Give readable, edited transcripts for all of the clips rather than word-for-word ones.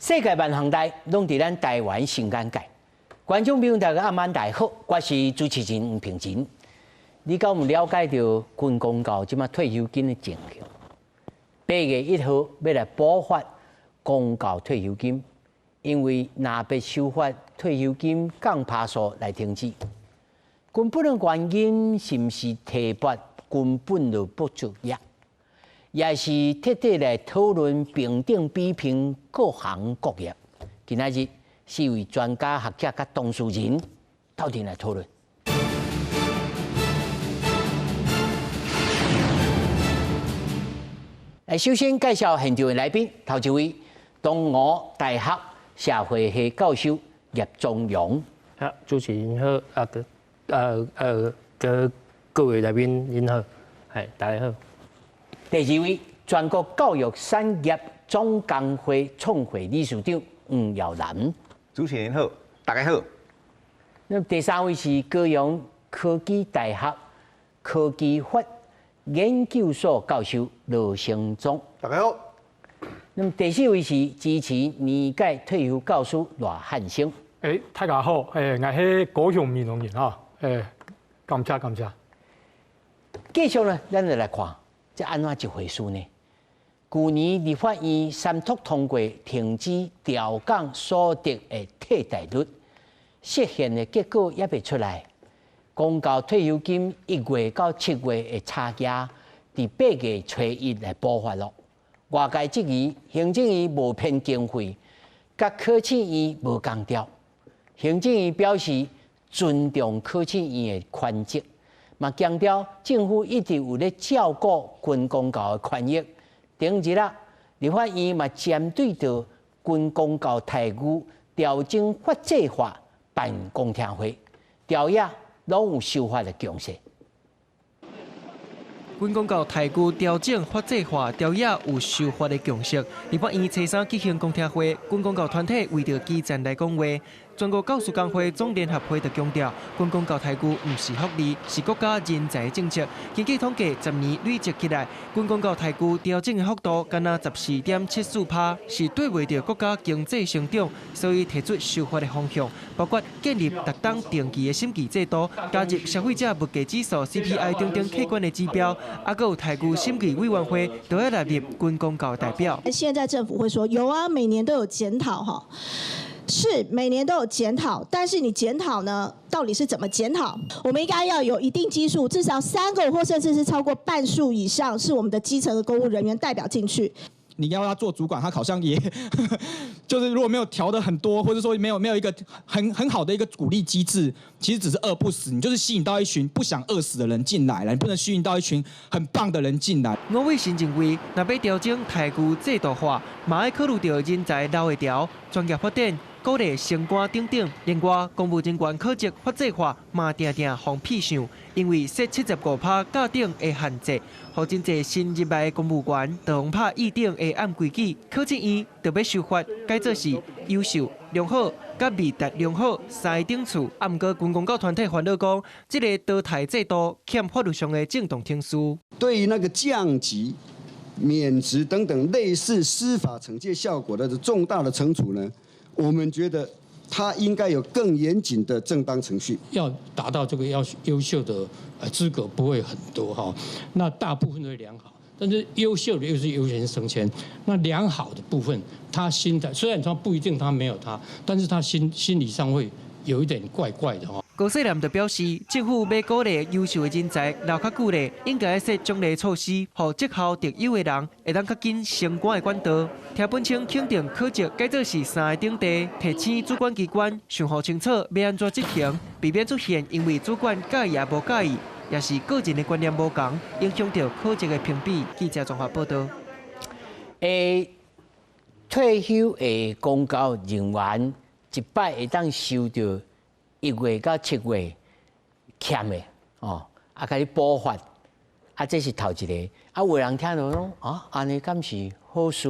世界萬項代攏佇咱台灣新眼界。觀眾朋友大家暗晚大好，我是主持人黃平仁。你敢有了解著軍公教這馬退休金的情形？8月1號欲來補發公教退休金，因為若欲修法退休金降趴數來停止。根本的原因是毋是提拔根本就不足額？也是徹底來討論平等比拼各行各業。今仔日四位專家學者佮當事人鬥陣來討論。來，首先介紹現場的來賓，頭一位東吳大學社會系教授葉宗陽。啊，主持人好，啊，各位來賓您好，係大家好。第二位，全國教育產業總工會創會理事長黃耀南。主持人好，大家好。那第三位是高雄科技大學科技法研究所教授羅成忠。大家好。那麼第四位是支持年屆退休教師賴漢生。欸，大家好，欸，𠊎係高雄美濃人哈，欸，感謝感謝。繼續呢，咱就來看這按怎一回事呢？舊年立法院三讀通過停止調降所得的替代率，釋憲的結果猶未出來。公教退休金一月到七月的差額，佇8月初一來補發囉。外界質疑行政院無編經費，佮考試院無仝調。行政院表示尊重考試院的權責，嘛強調政府一直有咧照顧軍公教的權益。頂日啊，立法院嘛針對著軍公教待遇調整法制化辦公聽會，朝野攏有修法的共識。軍公教待遇調整法制化，朝野有修法的共識。立法院初三舉行公聽會，軍公教團體圍著基層來講話。全國教師工會總聯合會就強調，軍公教待遇毋是福利，是國家人才政策。根據統計，10年累積起來，軍公教待遇調整的幅度干焦14.74%，是綴袂著國家經濟成長，所以提出修法的方向，包括建立逐冬定期的審計制度，加入消費者物價指數 CPI 等等客觀的指標，啊，閣有待遇審計委員會都要納入軍公教代表。現在政府會說有啊，每年都有檢討哈。是每年都有檢討，但是你檢討呢，到底是怎麼檢討？我們應該要有一定基數，至少三個或甚至是超過半數以上，是我們的基層的公務人員代表進去。你要他做主管，他好像也就是如果沒有調得很多，或者說沒有一個很好的一個鼓勵機制，其實只是餓不死，你就是吸引到一群不想餓死的人進來了，你不能吸引到一群很棒的人進來。吳偉新認為，若欲調整待遇制度化，嘛愛考慮著人才留會牢、專業發展、鼓勵升官等等。另外，公務人員考績法制化嘛，定定予人想，因為設75%甲頂的限制，予真濟新入來的公務員就予拍預定的按規矩，考試院就欲修法，改做是優秀、良好、佮未達良好三個等次。啊，毋過軍公教團體煩惱講，這个淘汰制度欠法律上的正當程序。對於那個降級、免職等等類似司法懲戒效果的重大的懲處呢，我們覺得他應該有更嚴謹的正當程序。要達到這個要優秀的資格不會很多哈，那大部分都良好，但是優秀的又是優先升遷。那良好的部分，他心態雖然說不一定他沒有他，但是他心理上會有一點怪怪的哈。高世南就表示，政府欲鼓勵優秀的人才留較久咧，應該設獎勵措施，予績效特優的人會當較緊升官的管道。聽本清肯定考績改做是三個等第，提醒主管機關想予清楚欲按怎執行，避免出現因為主管佮意抑無佮意，抑是個人的觀念無仝，影響著考績的評比。記者綜合報道。欸，退休的公教人員一擺會當收著1月到7月欠的哦，啊，共你補發，啊，這是頭一个。啊，有人聽著講啊，按呢敢是好事，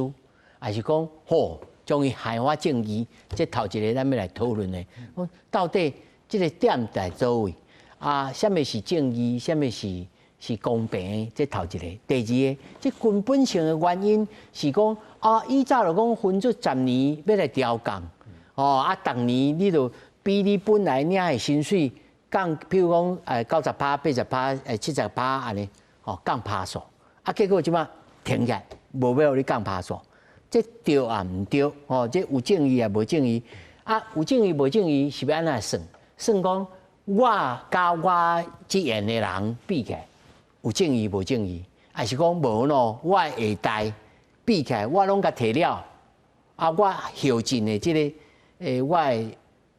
還是講好，終於還我正義？這頭一个咱欲來討論的，講到底這个點在佗位？啊，啥物是正義？啥物是是公平的，這頭一个。第二个，這根本性的原因是講啊，以早就講分做十年欲來調降，哦啊，逐年你就比你本來領的薪水降，譬如講90趴、80趴、70趴按呢，哦降趴數，啊結果這擺停起來，無欲予你降趴數，這對抑毋對？哦，這有正義抑無正義？啊，有正義無正義是欲按怎算？算講我佮我這緣的人比起來，有正義無正義？抑是講無咯？我的下代比起來，我攏共提了，啊，我後進的這個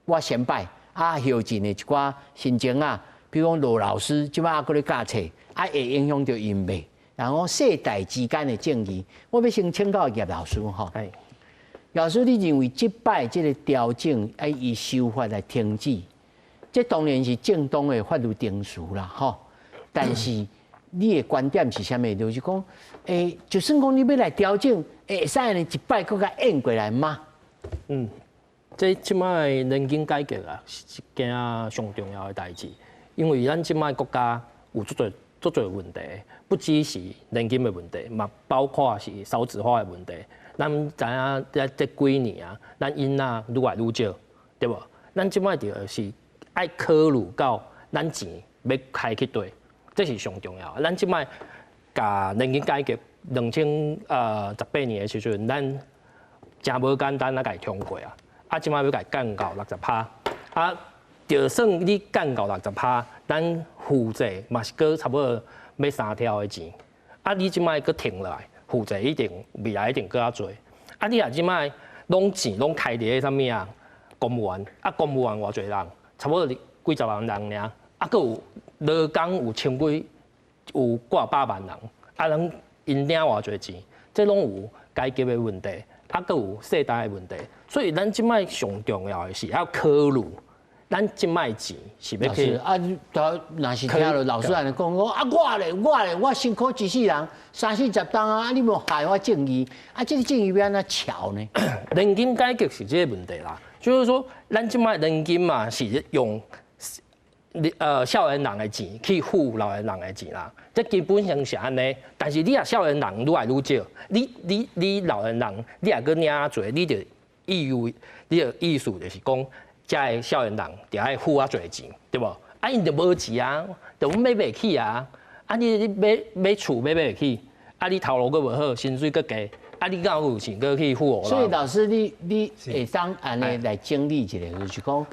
我先輩啊，後進的一寡新生仔，比如講羅老師，這擺猶閣咧教冊，啊，會影響著𪜶袂？然後世代之間的正義，我欲先請教葉老師吼。老師，你認為這擺這個調整愛以修法來停止，這當然是正當的法律程序啦，吼。但是你的觀點是啥物？就是講，就算講你欲來調整，會使按呢一擺閣共應過來嗎？嗯，這這擺年金改革啊，是一件上重要的代誌，因為咱這擺國家有足濟足濟問題，不只是年金的問題，嘛包括是少子化的問題。咱知影這這幾年啊，咱囡仔愈來愈少，對無？咱這擺就是愛考慮到咱錢欲開去佗，這是上重要。咱這擺共年金改革2018年的時陣，咱誠無簡單啊，共通過啊。啊，這擺欲共降到60趴，啊，就算你降到六十趴，咱負債嘛是閣差不多欲三兆的錢。啊，你這擺閣停落來，負債一定未來一定閣較濟。啊，你若這擺攏錢攏開佇咧啥物啊？公務員啊，公務員偌濟人，差不多幾十萬人爾。啊，閣有勞工有千幾，有過百萬人，啊，人𪜶領偌濟錢，這攏有階級的問題，啊，閣有世代的問題。所以咱這擺上重要的是要考慮，咱這擺錢是欲去。啊，若是聽著老師按呢講，講啊，我咧，我咧，我辛苦一世人三四十冬啊，你無害我正義，啊，這個正義欲按怎喬呢？年金改革是這個問題啦，就是說，咱這擺年金嘛是用少年人的錢去付老年人的錢啦，這基本上是按呢。但是你若少年人愈來愈少，你老年人你若閣領濟，你就意味你的意思就是講，這个少年人就愛付較濟錢，對無？啊，𪜶就無錢啊，就買袂起啊。啊，你買買厝買袂起，啊，你頭路閣無好，薪水閣低，啊，你敢有錢閣去付？所以老師，你會當按呢來整理一下，就是講，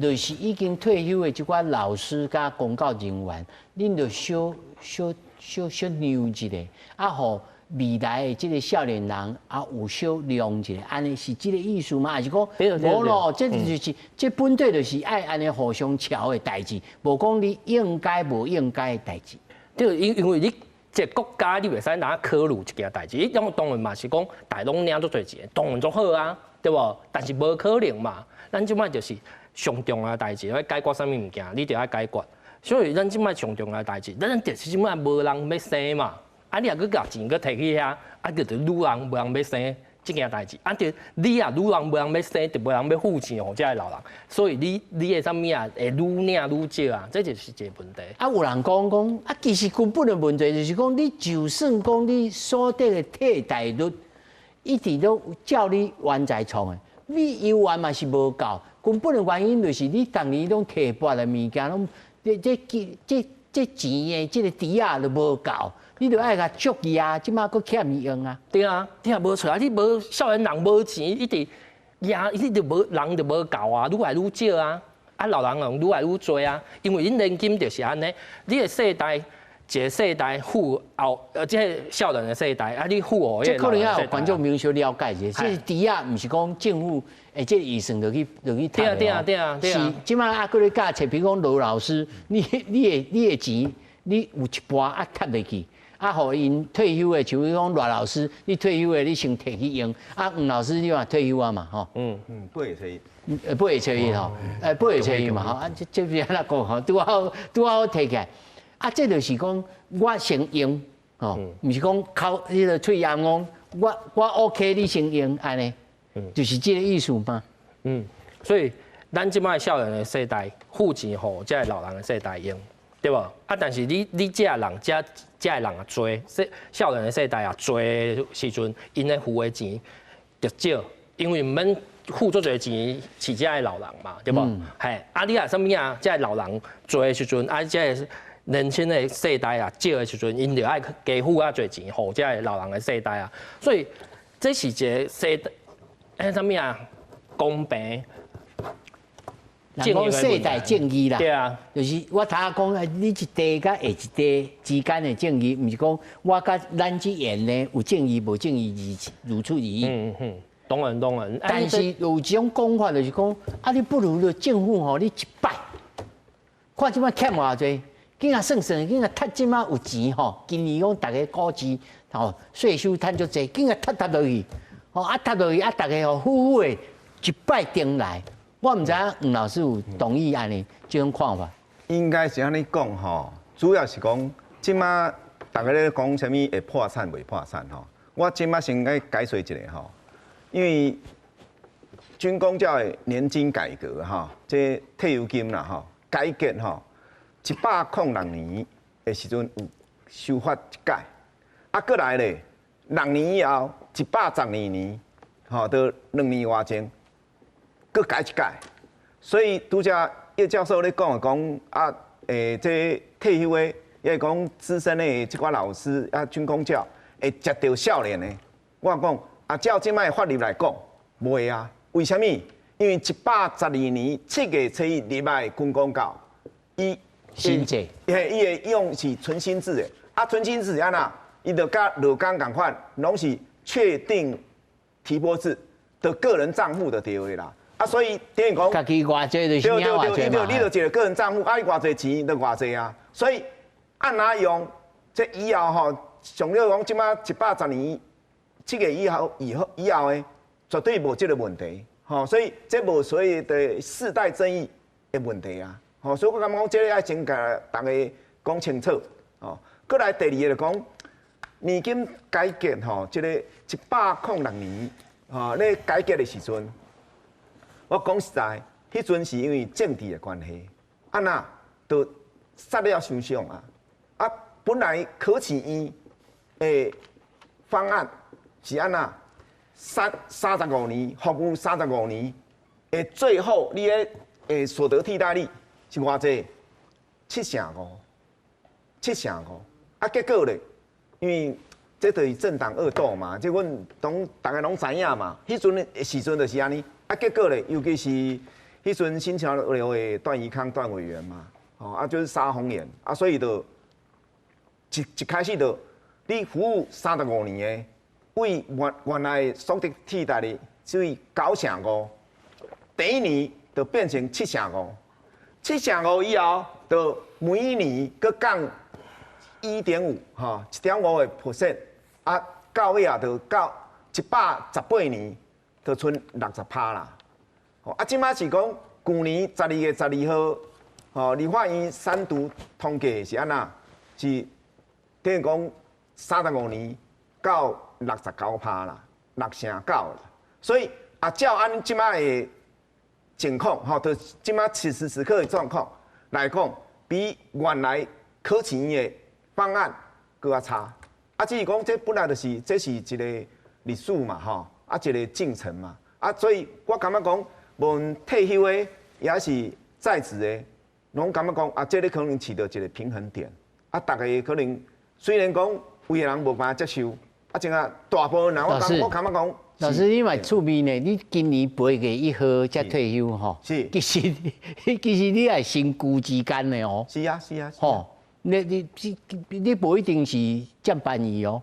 就是已經退休的這寡老師佮公教人員，恁就小小小小讓一下，啊，予未來的這个少年人啊有小讓一下，按呢是這个意思嗎？抑是講無咯？這就是這本底就是愛按呢互相喬的代誌，無講你應該無應該的代誌。對，因為你這個國家你袂使哪考慮一件代誌，你當然嘛是講大家攏領足濟錢，當然足好啊，對無？但是無可能嘛，咱這擺就是。上重要的代誌，欲解決啥物物件，你著愛解決。所以咱這擺上重要的代誌，咱就是這擺無人欲生嘛。啊，你若閣共錢閣提去遐，啊，就就愈人無人欲生這件代誌。啊，就你若愈人無人欲生，就無人欲付錢予這个老人。所以你的啥物啊，會愈領愈少啊，這就是一个問題。啊，有人講講啊，其實根本的問題就是講，你就算講你所得的替代率一直都照你原在創的，你猶原嘛是無夠。根本的原因就是你逐年攏提撥的物件，攏這這這這錢的這个池仔都無夠，你就愛共足伊啊，這擺閣欠伊用啊。對啊，對啊，無錯啊，你無少年人無錢，一直壓，你就無人就無夠啊，愈來愈少啊，啊老人人愈來愈濟啊，因為恁年金就是按呢，你的世代。一个世代付後，這个少年的世代，啊，你付予這可能要有觀眾朋友小了解一下，這個池仔毋是講政府，這個預算就去就去對啊對啊對啊對啊。是，這擺啊，閣咧教冊，比如講羅老師，你的錢，你有一半啊貼入去，啊，予𪜶退休的，像講賴老師，你退休的，你先提去用，啊，黃老師你嘛退休啊嘛，吼。嗯嗯，8月初一。8月初一吼，8月初一嘛，吼，啊，這這邊按怎講吼，拄好拄好提起來。啊，這就是講我先用，吼，毋是講口彼个喙罨講，我 OK，你先用按呢，就是這个意思嗎？嗯，所以咱這擺少年的世代付錢予這个老人的世代用，對無？啊，但是你這人這人啊濟，少年的世代啊濟時陣，𪜶咧付的錢就少，因為毋免付足濟錢飼這个老人嘛，對無？嘿，啊，你若啥物啊？這个老人濟的時陣，啊，這个年輕的世代啊少的時陣，𪜶就愛加付較濟錢，予這个老人的世代啊。所以這是一個世代，彼啥物啊？公平。人講世代正義啦，對啊，就是我頭仔講，你一代佮下一代之間的正義，毋是講我佮咱這緣呢有正義無正義如此而已。嗯，當然當然。但是有一種講法就是講，啊，你不如政府吼，你一擺，看這擺欠偌濟，緊仔算算，緊仔趁這擺有錢吼，今年講逐家股市吼稅收趁足濟，緊仔趁趁落去，吼啊趁落去啊，逐家吼好好的一擺轉來。我毋知影吳老師有同意按呢這種看法。應該是按呢講吼，主要是講這馬逐家咧講啥物會破產袂破產吼。我這馬先來解釋一下吼，因為軍公教的年金改革吼，這退休金啦吼，改革吼，106年的時陣有修法一改，啊，閣來咧，6年以後，112年，吼，都2年外前。閣改一改，所以拄才葉教授咧講的講啊，這退休的，抑講資深的這寡老師啊，軍公教會接著少年的。我講啊，照這擺法律來講，袂啊。為啥物？因為112年7月初一入來軍公教，伊新制，嘿，伊的用是純薪制的。啊，純薪制是按怎？伊就佮勞工仝款，攏是確定提撥制的個人帳戶就對的啦。啊，所以等於講，家己偌濟就是領偌濟嘛。你就一個個人帳戶，啊，你偌濟錢就偌濟啊。所以按怎用？這以後吼，上了講這擺110年7月以後的，絕對無這個問題。吼，所以這無所謂的世代正義的問題啊。吼，所以我感覺講這個愛先共逐家講清楚。吼，閣來第二個就講年金改革吼，這個106年吼，咧改革的時陣。我講實在，彼陣是因為政治的關係，啊那就殺了傷傷啊！啊，本來考試院的方案是按怎35年服務三十五年，的最後你的所得替代率是偌濟？7.5%，7.5%。啊，結果咧，因為這就是政黨惡鬥嘛，這阮攏逐家攏知影嘛。彼陣的時陣就是按呢。啊，結果咧，尤其是彼陣新潮流的段宜康段委員嘛，哦，啊，就是殺紅眼，啊，所以就一開始就你服務三十五年的，為原來所得替代率只有9.5%，第一年就變成7.5%，7.5以後就每一年閣降1.5，吼，1.5個 percent，啊，到尾啊就到118年。就賰60%啦，啊，這擺是講舊年12月12號，吼，立法院三讀通過是按怎？是等於講三十五年到69%啦，6.9啦。所以啊，照按這擺的情況，吼，就這擺此時此刻的狀況來講，比原來考試院的方案閣較差。啊，只是講這本來就是這是一個歷史嘛，吼。啊，一個進程嘛，啊，所以我感覺講，無論退休的，抑是在職的，攏感覺講啊，這個可能取得一個平衡點。啊，逐家可能雖然講有的人無辦法接受，啊，這個大部分人我感覺講，老師你嘛趣味呢？你今年8月1號才退休吼？是。其實你也身軀之間的哦。是啊，是啊。吼，你無一定是佔便宜哦。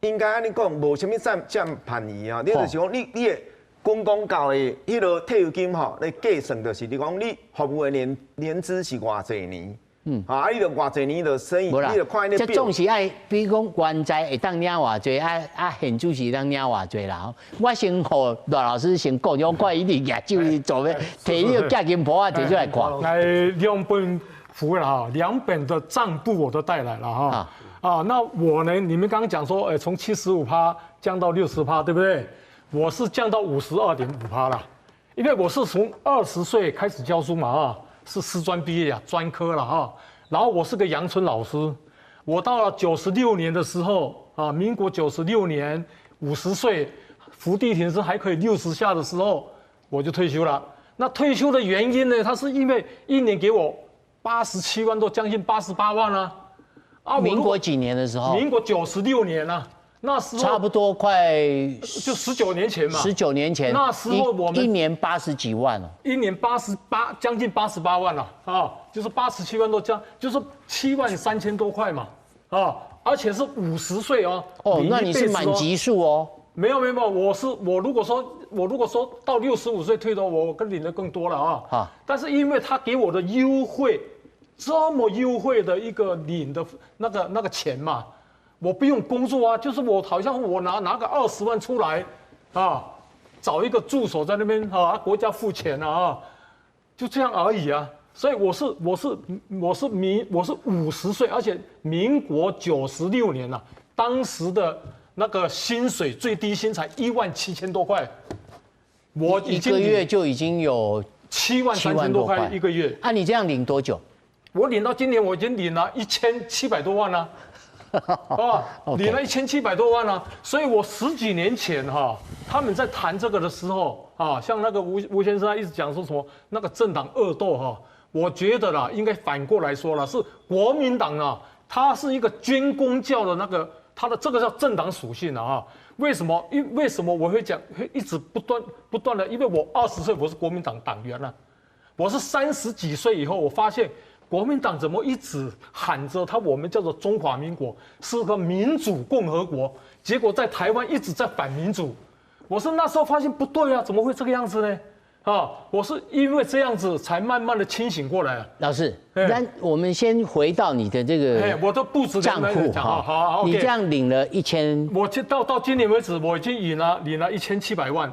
應該按呢講，無啥物佔便宜啊！你就是講，你的軍公教的彼個退休金吼，咧計算就是你講你服務的年資是偌濟年，啊，你就偌濟年就生意，你就看彼這總是愛，比如講原在會當領偌濟，啊啊現主是會當領偌濟啦。我先予賴老師先講，我看伊佇舉手做欲，提你個寄金簿仔提出來看。來兩本符了哈，兩本的帳簿我都帶來了哈。啊，那我呢？你們剛剛講說，欸，從75趴降到60趴，對不對？我是降到52.5趴了，因為我是從20歲開始教書嘛，啊，是師專畢業啊，專科了哈。然后我是个阳春老师，我到了九十六年的时候啊，民国九十六年50岁，伏地挺身还可以60下的时候，我就退休了。那退休的原因呢？他是因为一年给我87万多，将近88万啊。啊，民国几年的时候？民国九十六年啊，那时候差不多快就19年前嘛。19年前，那时候我们一年八十几万哦，一年八十八，将近88万了啊，就是87万多，将就是7万3000多块嘛，啊，而且是50岁哦。哦，那你是满级数哦。没有没有没有，我是我如果说我如果说到65岁退的，我更领的更多了啊。啊，但是因为他给我的优惠，这么优惠的一个领的那个钱嘛，我不用工作啊，就是我好像我拿个20万出来，啊，找一个助手在那边啊，国家付钱啊，就这样而已啊。所以我是50岁，而且民国九十六年呐，当时的那个薪水最低薪才1万7000多块，我一个月就已经有7万3000多块一个月。啊，你这样领多久？我领到今年，我已经领了一千七百多万了，啊，领了一千七百多万了。所以我十几年前哈，他们在谈这个的时候啊，像那个吴先生他一直讲说什么那个政党恶斗哈，我觉得啦，应该反过来说了，是国民党啊，它是一个军公教的那个，它的这个叫政党属性啊。为什么？为什么我会讲会一直不断不断的？因为我20岁我是国民党党员啊，我是三十几岁以后我发现，国民党怎么一直喊着他我们叫做中华民国是个民主共和国，结果在台湾一直在反民主。我是那时候发现不对啊，怎么会这个样子呢？啊，我是因为这样子才慢慢的清醒过来。老师，那我们先回到你的这个我的不止账户哈，好，你这样领了一千，我到今年为止，我已经领了一千七百万，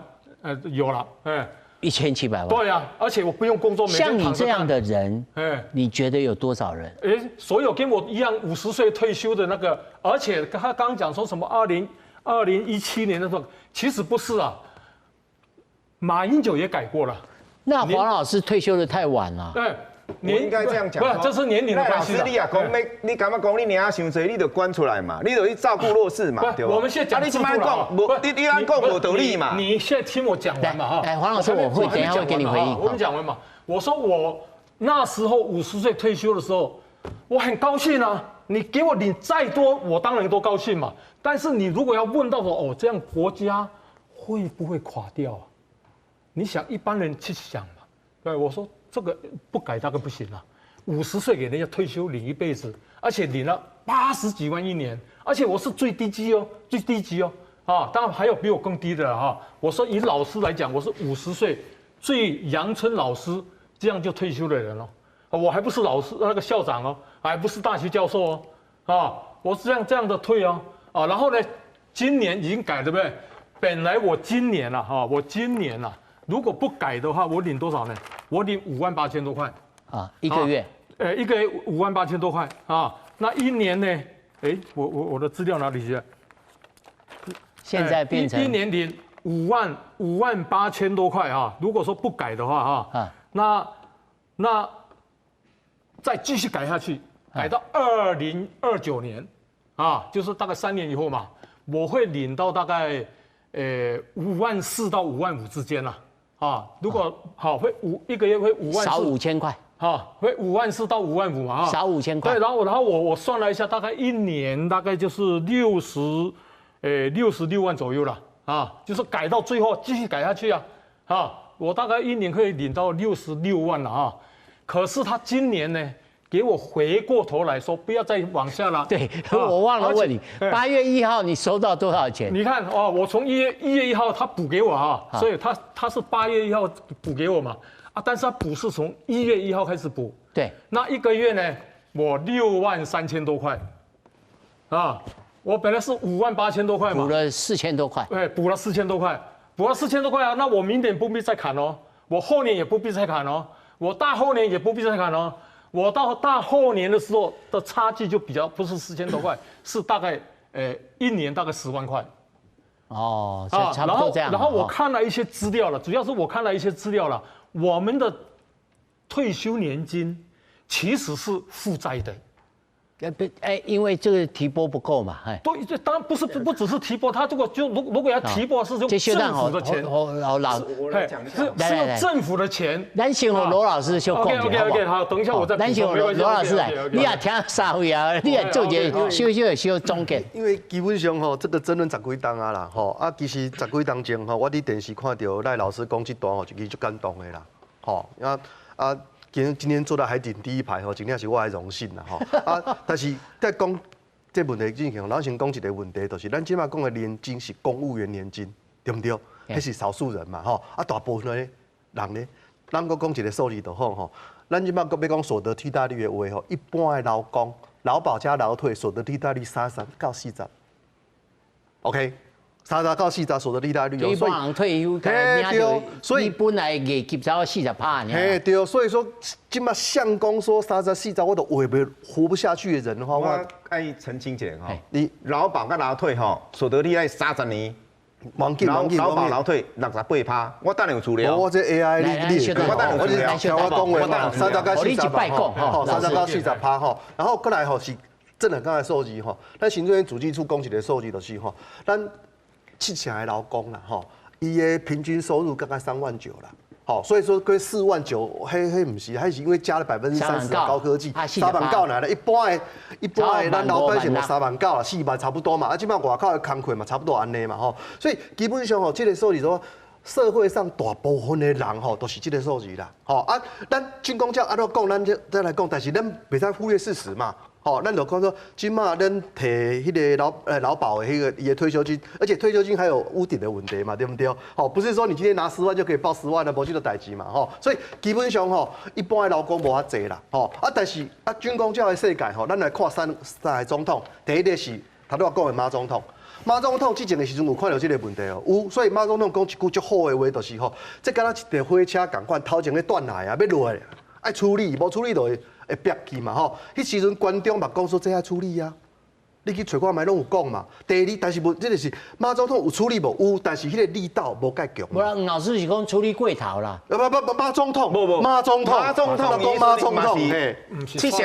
有了，哎。1700万。对呀，而且我不用工作。像你这样的人，哎，你觉得有多少人？哎，所有跟我一样50岁退休的那个，而且他刚刚讲说什么2017年的时候，其实不是啊，马英九也改过了。那黄老师退休的太晚了。对，你应该这样讲。不是，这是年龄的关系。老师，你也讲欲，你感觉讲你领伤济，你就捐出来嘛，你就去照顾弱势嘛，对不？我们现在讲你这样讲，无你按讲无道理嘛。你现在听我讲完嘛哈。哎，黄老师，我会等一下会给你回应。我们讲完嘛。我说我那时候50岁退休的时候，我很高兴啊。你给我领再多，我当然都高兴嘛。但是你如果要问到说，哦，这样国家会不会垮掉啊？你想一般人去想嘛。对，我说这个不改大概不行了。50岁给人家退休领一辈子，而且领了八十几万一年，而且我是最低级哦，最低级哦，啊，当然还有比我更低的哈。我说以老师来讲，我是五十岁最阳春老师这样就退休的人哦，我还不是老师那个校长哦，还不是大学教授哦，啊，我是这样的退哦，啊，然后呢，今年已经改对不对？本来我今年了哈，我今年啊，如果不改的话，我领多少呢？我领5万8000多块啊，一个月。一个月5万8000多块啊，那一年呢？哎，我的资料哪里去了？现在变成一年领5万8000多块啊。如果说不改的话哈，啊，那再继续改下去，改到2029年啊，就是大概3年以后嘛，我会领到大概5万4到5万5之间了啊。如果好会一个月会五万少5000块。好，会5万4到5万5嘛，少5000块。对，然后我算了一下，大概一年大概就是66万左右了啊，就是改到最后继续改下去啊，啊，我大概一年可以领到六十六万了啊。可是他今年呢，给我回过头来说，不要再往下了。对，我忘了问你，8月1号你收到多少钱？你看哦，我从1月1号他补给我啊，所以他是八月一号补给我嘛。啊，但是他补是从一月一号开始补，那一个月呢，我6万3000多块，啊，我本来是5万8000多块嘛，补了四千多块，对，补了四千多块，补了四千多块啊，那我明年不必再砍哦，我后年也不必再砍哦，我大后年也不必再砍哦，我到大后年的时候的差距就比较不是四千多块，是大概一年大概10万块。哦，差不多这样。然后我看了一些资料了，主要是我看了一些资料了。我们的退休年金其實是負債的。不，哎，因為這個提撥不夠嘛，哎。對，這當然不是不只是提撥，他這個就如果要提撥是用政府的錢，老老，是用政府的錢。咱先予羅老師先講 OK OK OK，好，等一下我再。咱先予羅老師來，你也聽三位啊，你也做一個小小的小總結。因為基本上吼，這個爭論十幾冬啊啦，吼啊，其實十幾冬前吼，我佇電視看著賴老師講這段吼，就其實足感動的啦，吼啊啊。今天坐在海景第一排吼，真正是我的榮幸啦吼。啊，但是在講這問題之前，咱先講一個問題，就是咱這馬講的年金是公務員年金，對毋對？彼是少數人嘛吼。啊，大部分的人呢，咱閣講一個數字就好吼。咱這馬閣欲講所得替代率的話吼，一般的勞工勞保加勞退所得替代率30到40，OK。30到40所得替代率哦，所以人退休，對，所以本來月給才40趴。嘿對，所以說這馬相公說30、40，我都活不活不下去的人的話，我愛澄清一下吼，你勞保佮勞退吼，所得率愛30年，忘記忘記勞保勞退68趴，我等下有資料。我這 AI 你我等下有資料。聽我講話，30到40吼，30到40趴吼，然後過來吼是正的剛才數字吼，咱行政院主計處講一個數字就是吼，咱七成的勞工啦，吼，伊的平均收入剛剛3萬9啦，好，所以說歸4萬9，彼彼毋是，彼是因為加了30%的高科技，3萬9來了，一般的咱老百姓嘛3萬9啦，4萬差不多嘛，啊，這馬外口的工課嘛差不多按呢嘛，吼，所以基本上吼，這個數字說社會上大部分的人吼都是這個數字啦，吼啊，咱軍公教按怎講，咱再來講，但是咱袂使忽略事實嘛。吼，咱就講說，這馬咱提彼個勞保的彼個伊的退休金，而且退休金還有屋頂的問題嘛，對毋對？吼，不是說你今天拿十萬就可以報十萬的，無這個代誌嘛，吼。所以基本上吼，一般的勞工無遐濟啦，吼。啊，但是啊，軍公教的世界吼，咱來看三個總統，第一個是頭拄仔講的馬總統。馬總統執政的時陣有看著這個問題哦，有，所以馬總統講一句足好的話，就是吼，這敢若一台火車仝款，頭前咧斷來啊，欲落來，愛處理，無處理就會煏去嘛吼。彼時陣觀眾嘛講說這愛處理啊，你去揣看覓攏有講嘛。第二，但是無，這個是馬總統有處理無？有，但是彼個力道無蓋強。無啦，黃老師是講處理過頭啦。不不不，馬總統，無無，馬總統，馬總統，講馬總統，嘿，7成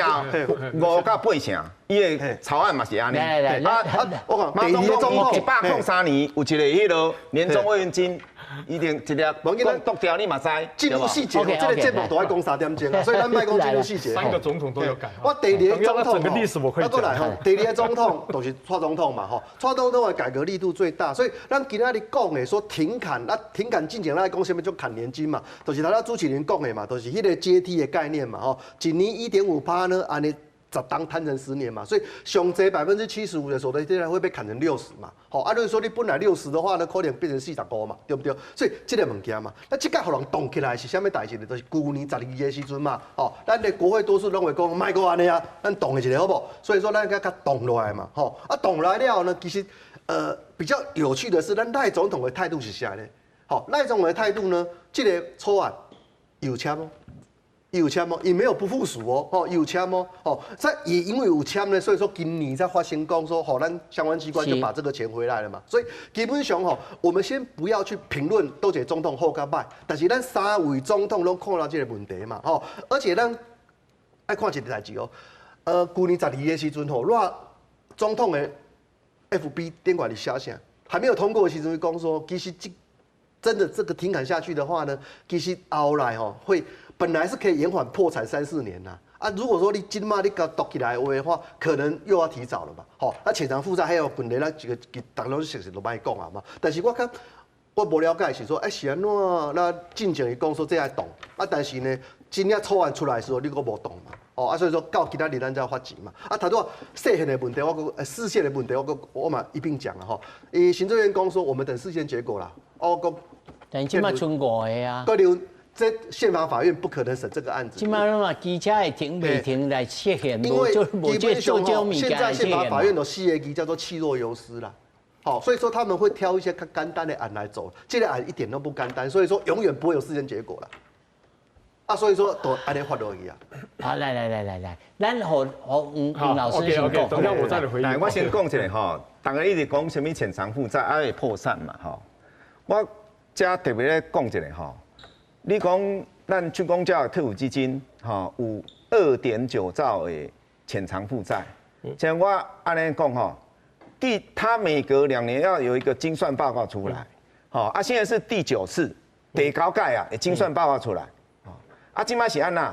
5到8成，伊的草案嘛是按呢。來來來，啊啊，我講馬總統103年有一個彼個年終慰問金。一定一粒，講剁掉你嘛知。進入細節，這個節目都愛講3點鐘啊，所以咱莫講進入細節。三個總統都有改。我第二個總統，整個歷史我可以講。來吼，第二個總統就是蔡總統嘛吼，蔡總統的改革力度最大，所以咱今仔日講的說停砍，啊停砍進前咱講啥物叫砍年金嘛，就是頭先主持人講的嘛，就是彼個階梯的概念嘛吼，一年1.5趴呢，按呢10冬攤成10年嘛，所以上濟75%的所得現在會被砍成六十嘛。好，啊，如果說你本來六十的話呢，可能變成45嘛，對不對？所以這個物件嘛，那這個予人動起來是啥物代誌呢？就是舊年12月時陣嘛，吼，咱的國會多數攏會講莫閣按呢啊，咱動一下好無？所以說咱共較凍落來嘛，吼，啊凍來了呢，其實比較有趣的是，咱賴總統的態度是啥呢？好，賴總統的態度呢，這個草案有簽哦。有簽哦，伊沒有不附屬哦，吼有簽哦，吼，在也因為有簽呢，所以說今年才發生講說，吼，咱相關機關就把這個錢回來了嘛。所以基本上吼，我們先不要去評論佗一個總統好佮歹，但是咱三位總統攏看到這個問題嘛，吼，而且咱愛看一個代誌哦，舊年12月時陣吼，賴總統的 FB 頂懸佇寫啥？還沒有通過的時陣，講說其實這真的這個停砍下去的話呢，其實後來吼會。本來是可以延緩破產三四年吶，啊，如果說你這馬你共凍起來的話，可能又要提早了嘛，吼，啊，潛藏負債還有問題，咱這個逐家攏熟悉都莫講啊嘛。但是我較我無了解是說，欸，是按怎？那進前伊講說這愛凍，啊，但是呢，真正草案出來的時候，你閣無凍嘛，哦，啊，所以說到今仔日咱才發錢嘛。啊，頭拄仔釋憲的問題，我閣釋憲的問題，我閣我嘛一併講了吼。伊行政院講說，我們等釋憲結果啦。哦，講，但這馬賰五個啊。這憲法法院不可能審這個案子。這馬攏嘛機車會停袂停來釋憲，因為基本上現在憲法法院有四個字叫做氣若游絲啦。好，所以說他們會挑一些較簡單的案來走，這個案一點都不簡單，所以說永遠不會有釋憲結果啦。啊，所以說都按呢發落去啊。好，來來來來來，咱予予黃黃老師先講。等下我再來回應。來，我先講一下吼，逐家一直講啥物潛藏負債啊會破產嘛吼。我遮特別咧講一下吼，你講咱軍公教退撫基金吼，吼有2.9兆的潛藏負債。像我按呢講吼，他每隔2年要有一個精算報告出來，吼啊，現在是第九次，第九屆啊，精算報告出來，啊，這擺是按怎？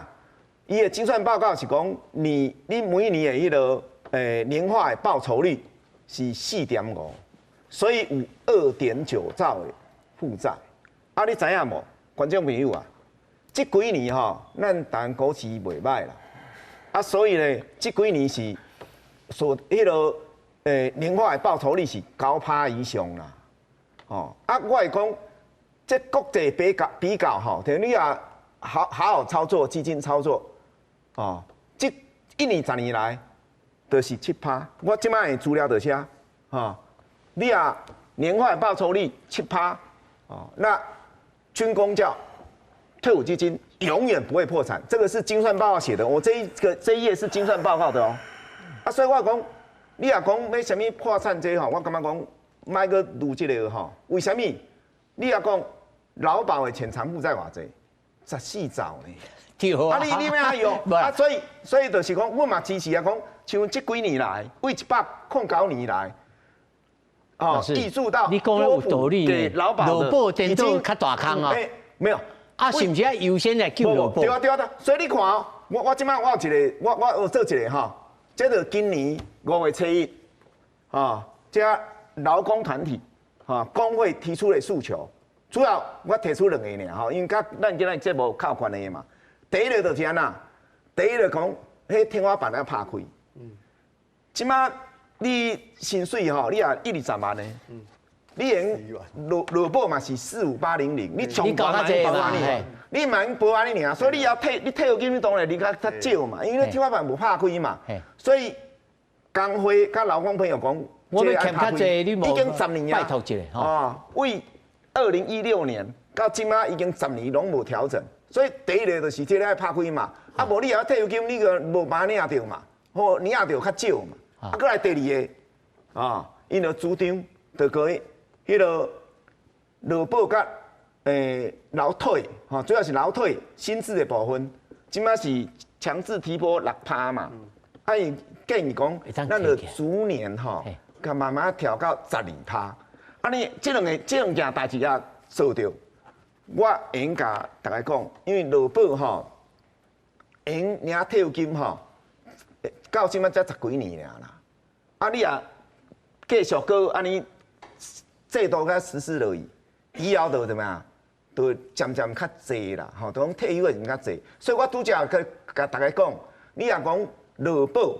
伊的精算報告是講，你每年的彼個年化的報酬率是4.5，所以有二點九兆的負債。啊，你知影無？觀眾朋友啊，這幾年吼，咱台灣股市袂䆀啦，啊，所以呢，這幾年是所彼個年化的報酬率是9趴以上啦。哦，啊，我會講，這國際比較比較吼，就是你若好好好操作基金操作，哦，這一年十年來，就是7趴。我這擺的資料就是遮，吼，你若年化的報酬率七趴，哦，那軍公教退伍基金永遠不會破產，這個是精算報告寫的，我這一頁是精算報告的哦。啊，所以我講，你若講欲啥物破產這吼，我感覺講莫閣攄這個吼，為啥物？你若講勞保的潛藏負債偌濟？14兆呢？對啊，啊你欲按怎用？啊，所以就是講，我嘛支持啊，講像這幾年來，為109年來，哦，挹注到你講的有道理給勞保勞保顛倒較大空啊？欸，沒有。啊，是毋是愛優先來救勞保？對啊對啊對，所以你看哦，我這擺我有一個，我有做一個吼，這就今年5月7日，啊，這勞工團體，哈，工會提出的訴求，主要我提出兩個爾吼，因為佮咱今仔節目較有關係嘛。第一個就是按怎，第一個講，彼天花板要拍開。這擺你薪水吼，你若一二十萬呢，你用勞保嘛是45800，你上懸嘛無按呢，你嘛無按呢爾，所以你要退你退休金你當然你較較少嘛，因為天花板無拍開嘛，所以工會佮勞工朋友講，我欲欠較濟，你無已經十年啊，拜託一下吼。為2016年到這擺已經十年攏無調整，所以第一個就是這個愛拍開嘛，啊無你若退休金你個無辦法領著嘛，或領著較少嘛。啊，閣來第二个，啊，𪜶就主張就過彼個勞保佮勞退，吼，主要是勞退薪資的部分，這擺是強制提撥6趴嘛，啊，伊建議講，咱就逐年吼，共慢慢調到12趴。啊，你這兩件代誌也做著，我會用共大家講，因為勞保吼，會用領退休金吼，到這擺才十幾年爾啦。啊，你若繼續閣按呢制度共實施落去，以後就怎麼樣？就漸漸較濟啦，吼，就講退休的人較濟。所以我拄才共大家講，你若講勞保，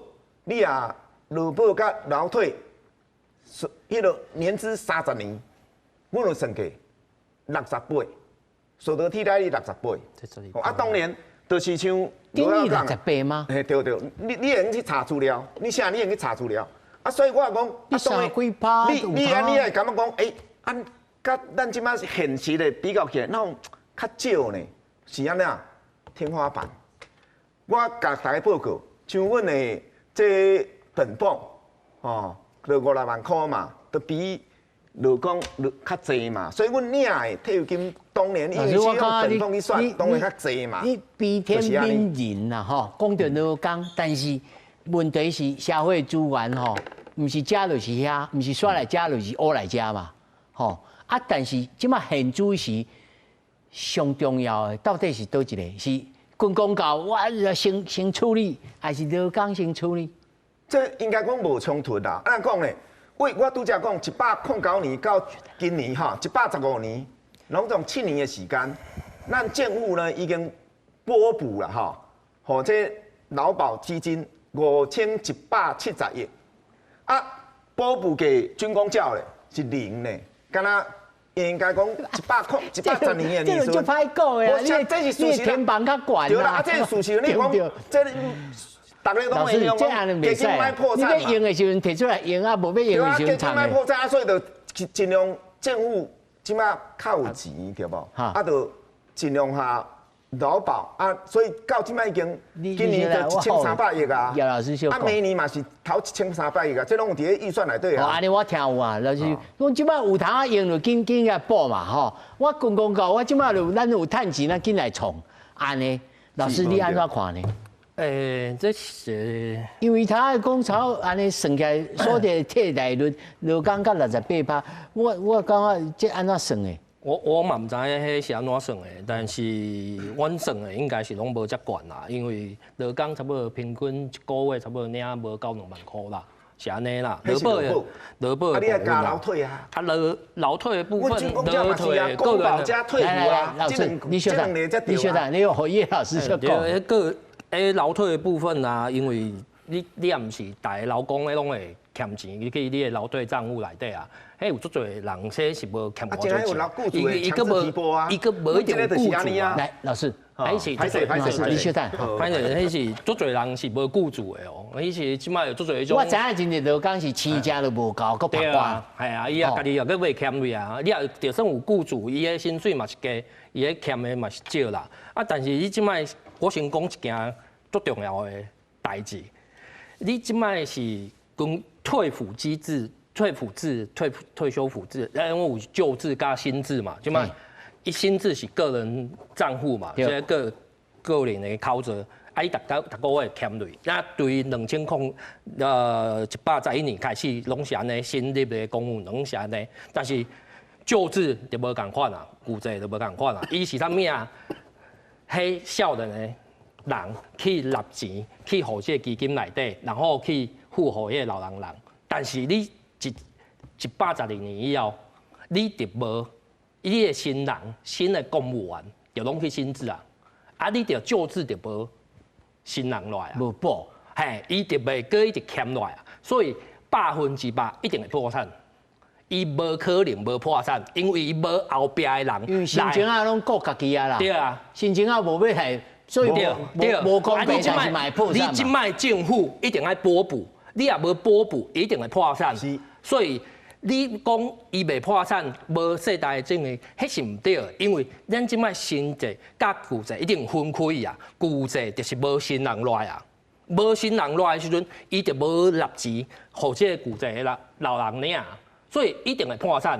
你若勞保佮勞退，彼個年資30年，阮有算過六十八，所得替代率六十八。啊，當然就是像等於六十八嗎？嘿，對對，你會用去查資料，你啥你會用去查資料。啊，所以我講，你三幾趴，你會感覺講，欸，啊，佮咱這擺現實的比較起來，哪有較少呢？是按怎？天花板。我共大家報告，像阮的這本俸，哦，就五六萬箍嘛，都比勞工較濟嘛，所以阮領的退休金當然因為是用本俸去算，當然較濟嘛。你悲天憫人啦，吼，講著勞工，但是問題是社會資源吼，毋是遮就是遐，毋是煞來遮就是烏來遮嘛，吼啊！但是這擺現主時上重要的到底是佗一個？是軍公教我先處理，還是勞工先處理？這應該講無衝突啦。按怎講咧？為我拄才講，109年到今年哈，115年，攏總7年的時間，咱政府呢已經撥補啦，吼，予這勞保基金5170億，啊，撥補給軍公教咧是零呢，敢若應該講110年的年數。這就歹講的啊！這是事實。天房較懸。對啦，啊，這是事實。你講這。逐家攏會用講，基金莫破產嘛。你欲用的時陣提出來用啊，無欲用的時陣藏。基金莫破產啊，所以就盡量政府這擺較有錢對無？啊，就盡量下勞保啊，所以到這擺已經今年就1300億啊。葉老師啊，每年嘛是投1300億啊，這攏有佇咧預算內底啊。按呢我聽有啊，就是講這擺有通仔用就緊緊來補嘛吼。我軍公教，我這擺就咱有趁錢，咱緊來創按呢。老師你按怎看呢？這是因為他講草按呢算起來，所得替代率落降到68%，我感覺這按怎算的？我嘛毋知影彼是按怎算的，但是阮算的應該是攏無遮懸啦，因為勞工差不多平均一個月差不多領無夠2萬箍啦，是按呢啦。勞保的勞保啊，你愛加勞退啊？啊，勞退的部分，勞退公保加退撫啊。老師，你稍等，你稍等，你予葉老師說講。個勞退的部分啊，因為你也毋是逐个勞工咧攏會欠錢，你去你的勞退帳戶內底啊，彼有足濟人，這是無欠偌濟錢，伊閣無，伊閣無一定有僱主啊。來，老師，彼是老師，你稍等。反正彼是足濟人是無僱主的哦，彼是這擺有足濟彼種。我知影真濟勞工是飼食都無夠，閣拍掛。係啊，伊也家己也閣袂欠錢啊，你也就算有僱主，伊的薪水嘛是低，伊的欠的嘛是少啦。啊，但是你這擺，我先講一件足重要的代誌，你這擺是講退撫機制、退撫制、退休撫制，因為有舊制佮新制嘛，這擺伊新制是個人帳戶嘛，這個人的口座，啊，伊逐個月欠稅，那對2011年開始，攏是按呢新立的公務攏是按呢，但是舊制就無仝款啊，舊制就無仝款啊，伊是啥物啊？彼少年的人去納錢，去予這個基金內底，然後去付予彼個老人。但是你112年以後，你就無你的新人、新的公務員就攏去新制啊，啊，你就舊制就無新人來啊，無補，嘿，伊就袂閣一直欠落來啊，所以100%一定會破產。伊無可能無破產，因為伊無後壁的人。因為新前仔攏顧家己啊啦。對啊，新前仔無欲來，所以無公平，但是嘛會破產。你這擺政府一定愛補補，你若無補補，一定會破產。所以你講伊袂破產，無世代的證明，彼是毋對的，因為咱這擺新制佮舊制一定分開啊，舊制就是無新人來啊，無新人來的時陣，伊就無納錢，予這個舊制的老人領。所以一定會破產，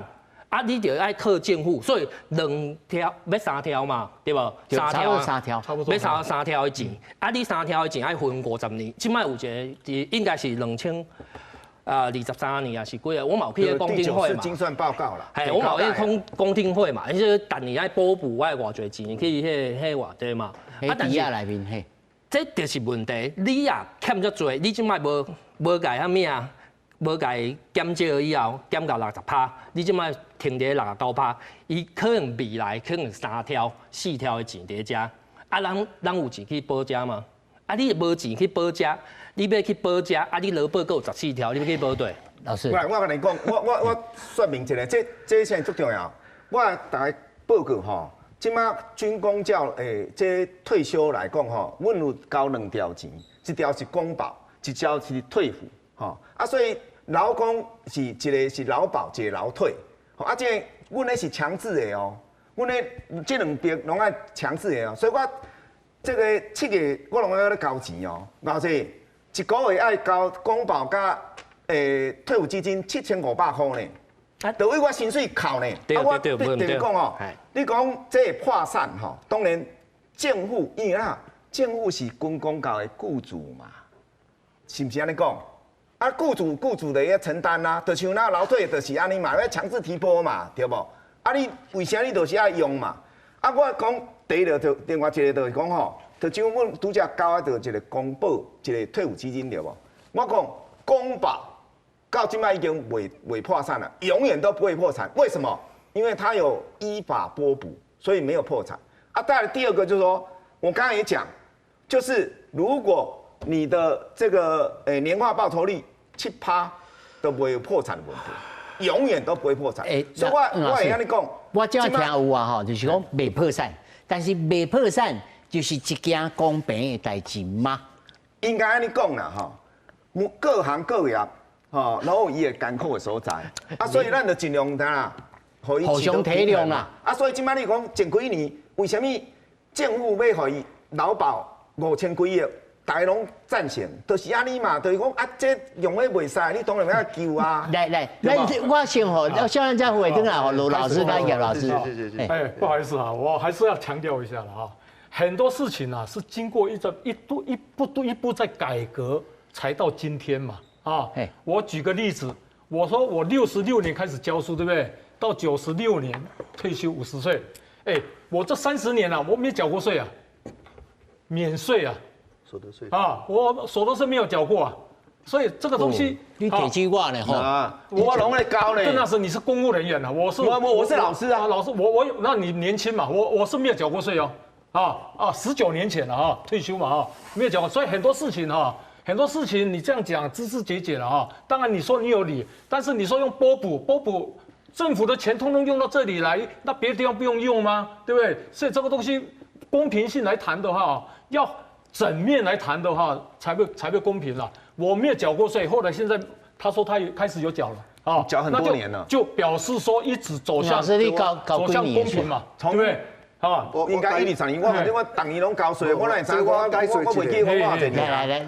啊！你就愛靠政府，所以兩條欲三條嘛，對無？三條三條，欲三條的錢，啊！你三條的錢愛分50年，這擺有一個，應該是2023年啊，是幾啊？我嘛有去公聽會嘛。精算報告啦。嘿，我嘛有去公聽會嘛，伊說逐年愛補補愛偌濟錢去彼偌濟嘛。啊，但是內面嘿，這就是問題。你也欠遮濟，你這擺無共啥物啊？無共減少以後，減到60%，你這擺停佇69%，伊可能未來可能三條、四條的錢佇遮，啊，咱有錢去補遮嗎？啊，你無錢去補遮，你欲去補遮，啊，你勞保閣有14條，你欲去補佗？老師，我共你講，我說明一下，這現在足重要。我逐家報告吼，這擺軍公教這退休來講吼，阮有交兩條錢，一條是公保，一條是退撫，吼啊，所以。勞工是一個是勞保，一個勞退，啊，這個阮咧是強制的哦，阮咧這兩邊攏愛強制的哦，所以我這個7月我攏愛咧交錢哦，偌濟一個月愛交公保佮退撫基金7500箍呢，就為我薪水扣呢，啊，我特別講哦，你講這會破產吼，當然政府因為啊，政府是軍公教的僱主嘛，是毋是按呢講？啊，僱主的要承擔啦，就像那勞退就是按呢嘛，欲強制提撥嘛，對無？啊，你為啥你就是愛用嘛？啊，我講第一個就另外一個就是講吼，就像阮拄才交的就一個公保，一個退撫基金對無？我講公保到這擺已經未破產了，永遠都不會破產。為什麼？因為它有依法撥補，所以沒有破產。啊，再來第二個就是說，我剛剛也講，就是如果你的這個年化報酬率7%都不會有破產的問題，永遠都不會破產。所以我會按呢講，我這聽有啊吼，就是講袂破產，但是袂破產就是一件公平的代誌嗎？應該按呢講啦吼，各行各業吼，攏有伊的艱苦的所在，啊，所以咱就盡量啦，互相體諒啦。啊，所以這擺你講前幾年為啥物政府欲予伊勞保5000幾億？大家攏贊成，就是按呢嘛，就是講啊，這用咧袂使，你當然欲救啊。來來，那我先予，小人再回轉來予盧老師佮葉老師。哎，不好意思啊，我還是要強調一下了哈，很多事情啊是經過一個一步一步一步在改革，才到今天嘛。啊，我舉個例子，我說我66年開始教書，對不對？到96年退休50歲，哎，我這30年啊，我沒繳過稅啊，免稅啊，所得稅啊，我所得稅沒有繳過啊，所以這個東西，你提醒我呢？哈，我攏咧交呢。鄧老師，你是公務人員啊，我是我是老師啊，老師，我那你年輕嘛，我是沒有繳過稅哦，啊，19年前了啊，退休嘛啊，沒有繳過，所以很多事情哈。很多事情你這樣講枝枝節節了啊，當然你說你有理，但是你說用撥補撥補，政府的錢通通用到這裡來，那別的地方不用用嗎？對不對？所以這個東西公平性來談的話，要整面來談的話，才會公平了。我沒有繳過稅，後來現在他說他也開始有繳了啊，繳很多年了，就表示說一直走向走向公平嘛，對不對？啊，應該一二十年，我反正我逐年攏交稅，我哪會知我我袂記我偌濟年。來來來，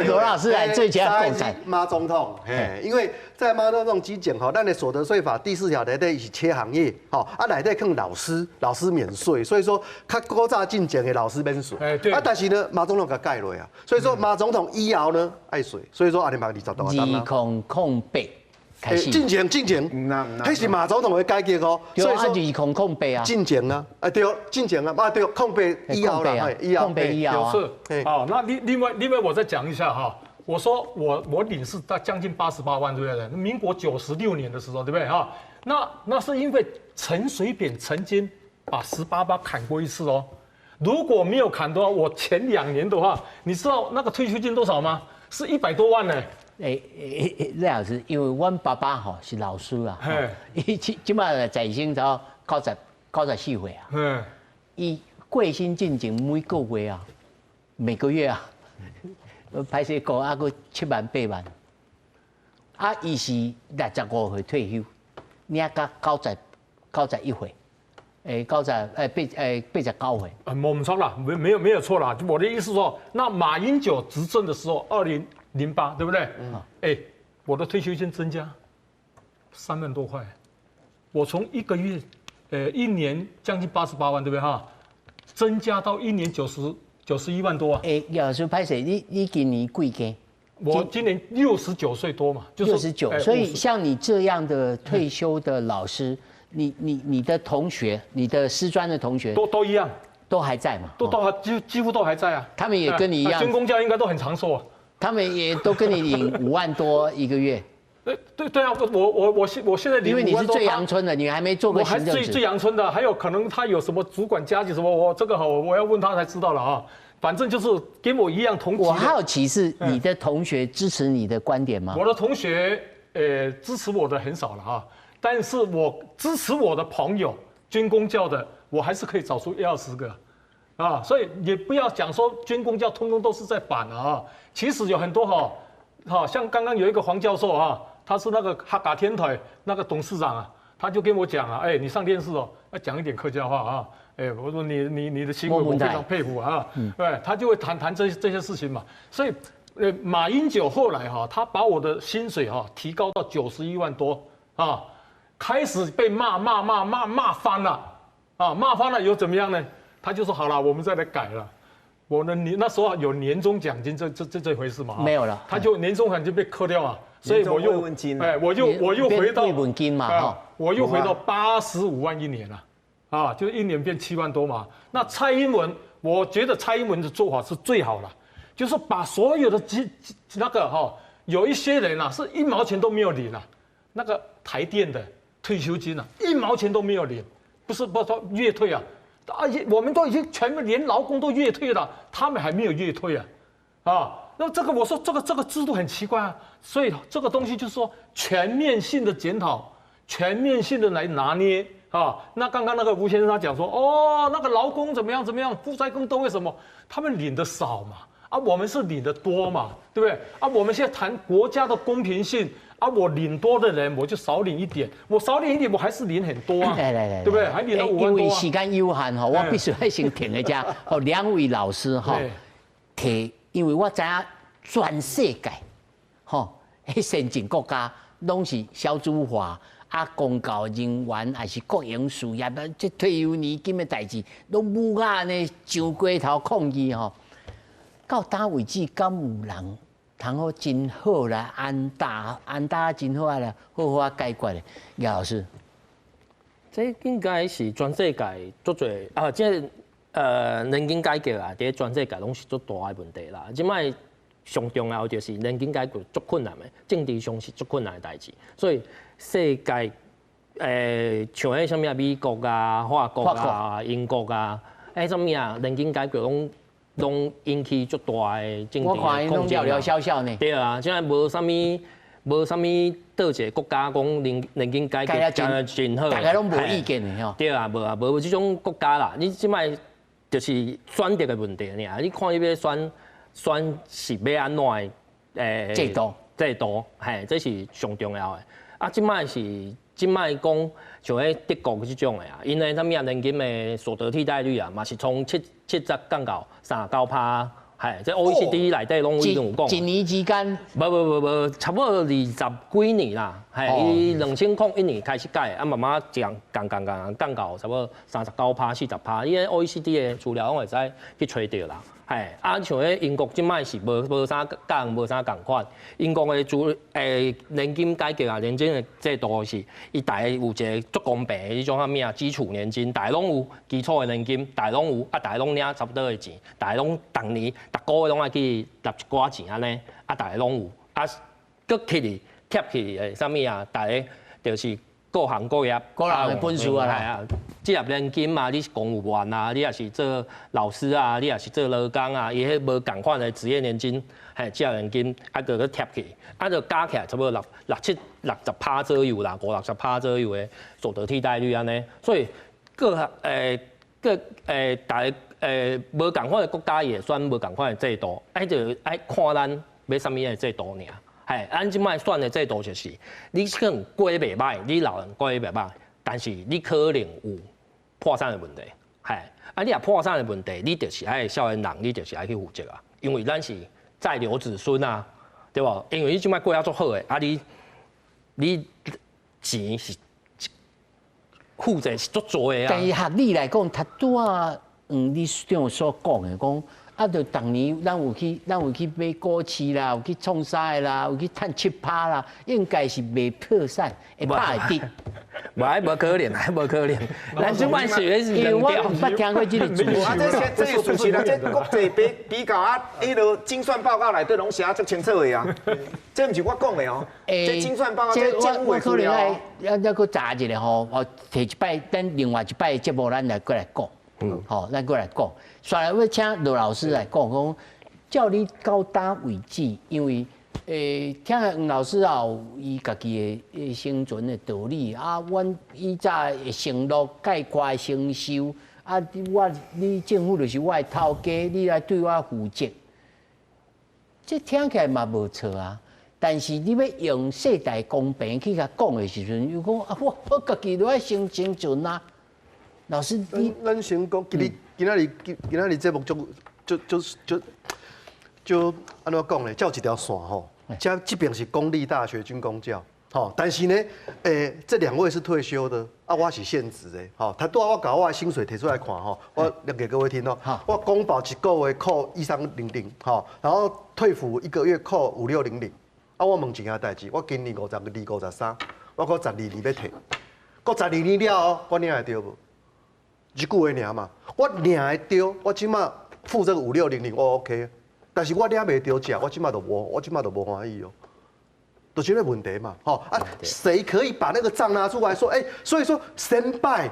羅老師來最佳貢獻。馬總統，嘿，因為在馬總統之前吼，咱的所得稅法第四條內底是切行業，吼，啊內底坑老師，老師免稅，所以說較古早進前的老師免稅。啊，但是呢，馬總統共改落啊，所以說馬總統以後呢愛稅，所以說按呢嘛20多萬。2008。進前進前，彼是馬總統的改革哦，所以說2008啊，進前啊，啊對，進前啊，啊對，空白以後啦，以後，空白以後啊。是，好，那另外我再講一下哈，我說我領是大將近88萬，對不對？民國96年的時候，對不對哈？那是因為陳水扁曾經把18趴砍過一次哦，如果沒有砍的話，我前2年的話，你知道那個退休金多少嗎？是100多萬呢。欸欸，賴老師，因為阮爸爸吼是老師啊，伊這這馬在生才94歲啊，伊過身進前每個月啊，每個月啊，歹勢講啊，閣7萬8萬，啊，伊是65歲退休，領到91歲，欸，九十欸八欸89歲。沒錯啦，沒有錯啦。我的意思說，那馬英九執政的時候，2008，對不對？嗯。哎，我的退休金增加3萬多塊，我從一個月，一年將近88萬，對不對哈？增加到一年91萬多啊。哎，老師歹勢，你今年幾歲？我今年69歲多嘛，就是69。所以像你這樣的退休的老師，你的同學，你的師專的同學，都一樣，都還在嘛？都還幾乎都還在啊。他們也跟你一樣。軍公教應該都很長壽啊。他們也都跟你領5萬多一個月。對對啊，我現在領，因為你是最陽春的，你還沒做過行政。我還最最陽春的，還有可能他有什麼主管加級什麼，我這個好，我要問他才知道了啊。反正就是跟我一樣同級。我好奇是你的同學支持你的觀點嗎？我的同學，支持我的很少了啊，但是我支持我的朋友，軍公教的，我還是可以找出一二十個。啊，所以也不要講說軍公教通通都是在反啊，其實有很多哈，好像剛剛有一個黃教授啊，他是那個客家電台那個董事長啊，他就跟我講啊，哎，你上電視哦，要講一點客家話啊，哎，我說你的行為我非常佩服啊，對，他就會談談這些事情嘛，所以，馬英九後來哈，他把我的薪水哈提高到91萬多啊，開始被罵罵罵罵罵翻了，啊，罵翻了又怎麼樣呢？他就說好了，我們再來改了。我呢，你那時候有年終獎金這回事嘛？沒有了，他就年終獎金被扣掉啊，所以我又哎，我又回到慰問金嘛哈，我又回到85萬一年了，啊，就一年變7萬多嘛。那蔡英文，我覺得蔡英文的做法是最好了，就是把所有的那個哈，有一些人啊是一毛錢都沒有領啊，那個台電的退休金啊，一毛錢都沒有領，不是不說月退啊。啊！我們都已經全部連勞工都月退了，他們還沒有月退啊！啊，那這個我說這個制度很奇怪啊，所以這個東西就是說全面性的檢討，全面性的來拿捏啊。那剛剛那個吳先生他講說，哦，那個勞工怎麼樣怎麼樣，負債更多，為什麼？他們領的少嘛，啊，我們是領的多嘛，對不對？啊，我們現在談國家的公平性。啊，我領多的人，我就少領一點；我少領一點，我還是領很多啊，來來來，對不對？還領了5萬多。因為時間有限吼，我必須愛先停一下。予兩位老師吼，提，因為我知影全世界吼，彼先進國家攏是少子化，啊，公教人員抑是國營事業啊，這退休年金的代誌，攏舞甲按呢上街頭抗議吼。到今為止，敢有人通好真好來安搭安搭真好啊，來好好啊解決的？葉老師，這應該是全世界足濟啊，這年金改革啊，佇全世界攏是足大的問題啦。這擺上重要就是年金改革足困難的，政治上是足困難的代誌，所以世界像彼啥物啊，美國啊、法國啊、英國啊，彼啥物啊，年金改革攏引起足大的政治的抗爭。了了笑呢。對啊，這擺無啥物佗一個國家講年金改革真好，大家攏無意見的吼。對啊，無啊，無這種國家啦。你這擺就是選擇的問題爾，你看你欲選是欲按怎的制度制度，嘿，這是上重要的。啊，這擺講像彼德國這種的啊，𪜶的啥物啊年金的所得替代率啊，嘛是從70降到39%，嘿，這 OECD 內底攏已經有講。一年之間？無無無無，差不多20幾年啦，嘿，伊2001年開始改，啊慢慢降降降降降到差不多39%、40%，伊個 OECD 的資料攏會使去揣著啦。嘿，啊，像彼英國這擺是無啥仝，無啥仝款。英國的主年金改革啊，年金的制度是，伊逐家有一個足公平的彼種啥物啊，基礎年金，逐家攏有基礎的年金，逐家攏有，啊，逐家攏領差不多的錢，逐家攏逐年逐個月攏愛去納一寡錢按呢，啊，逐家攏有，啊，閣起去貼去的啥物啊，逐家就是各行各業，各人的本事啊啦。職業年金啊，你是公務員啊，你也是做老師啊，你也是做勞工啊，伊彼無仝款的職業年金，嘿，職業年金啊，閣閣貼去，啊，就加起來差不多六六七六十趴左右啦，五六十趴左右的所得替代率按呢，所以各逐个無仝款的國家會選無仝款的制度，愛就愛看咱欲啥物的制度爾。嘿，咱這擺選的制度就是，你可能過得袂䆀，你老人過得袂䆀，但是你可能有破產的問題，嘿，啊，你若破產的問題，你就是愛少年人，你就是愛去負責啊，因為咱是債留子孫啊，對無？因為你這擺過得足好的，啊你錢是負債是足濟的啊。但是合理來講，頭拄仔你長所講的講。啊！就逐年咱有去買股市啦，有去創啥的啦，有去趁7%啦，應該是袂破產，會拍會跌。無，無可能，無可能。咱這擺是因為我毋捌聽過這個主啊，這是事實啦，這國際比較啊，彼落精算報告內底攏寫足清楚的啊。這毋是我講的哦。這精算報告這政府的資料。我可能愛，猶閣查一下吼，哦，提一擺，等另外一擺節目，咱來閣來講。好，咱閣來講。煞來欲請羅老師來講，講照你到今為止，因為聽黃老師也有伊家己的生存的道理啊。阮以早的承諾概括的承受啊，我你政府就是我的頭家，你來對我負責，這聽起來嘛無錯啊。但是你欲用世代公平去共講的時陣，又講啊，我家己都愛先生存啊。老師，咱先講，今仔日節目足足足足足按怎講咧？這有一條線吼，這邊是公立大學軍公教，吼，但是呢，這兩位是退休的，啊，我是現職的，吼，他拄仔我共我的薪水提出來看吼，我念給各位聽哦。我公保一個月扣1300，吼，然後退撫一個月扣5600，啊，我問一件代誌，我今年52、53，我閣12年欲退，閣12年了後，我領會著無？一句話爾嘛，我領會著，我這馬付這個5600，我 OK，但是我領袂著食，我這馬就無歡喜哦，就是這個問題嘛，吼啊，誰可以把那個帳拿出來說？所以說先拜，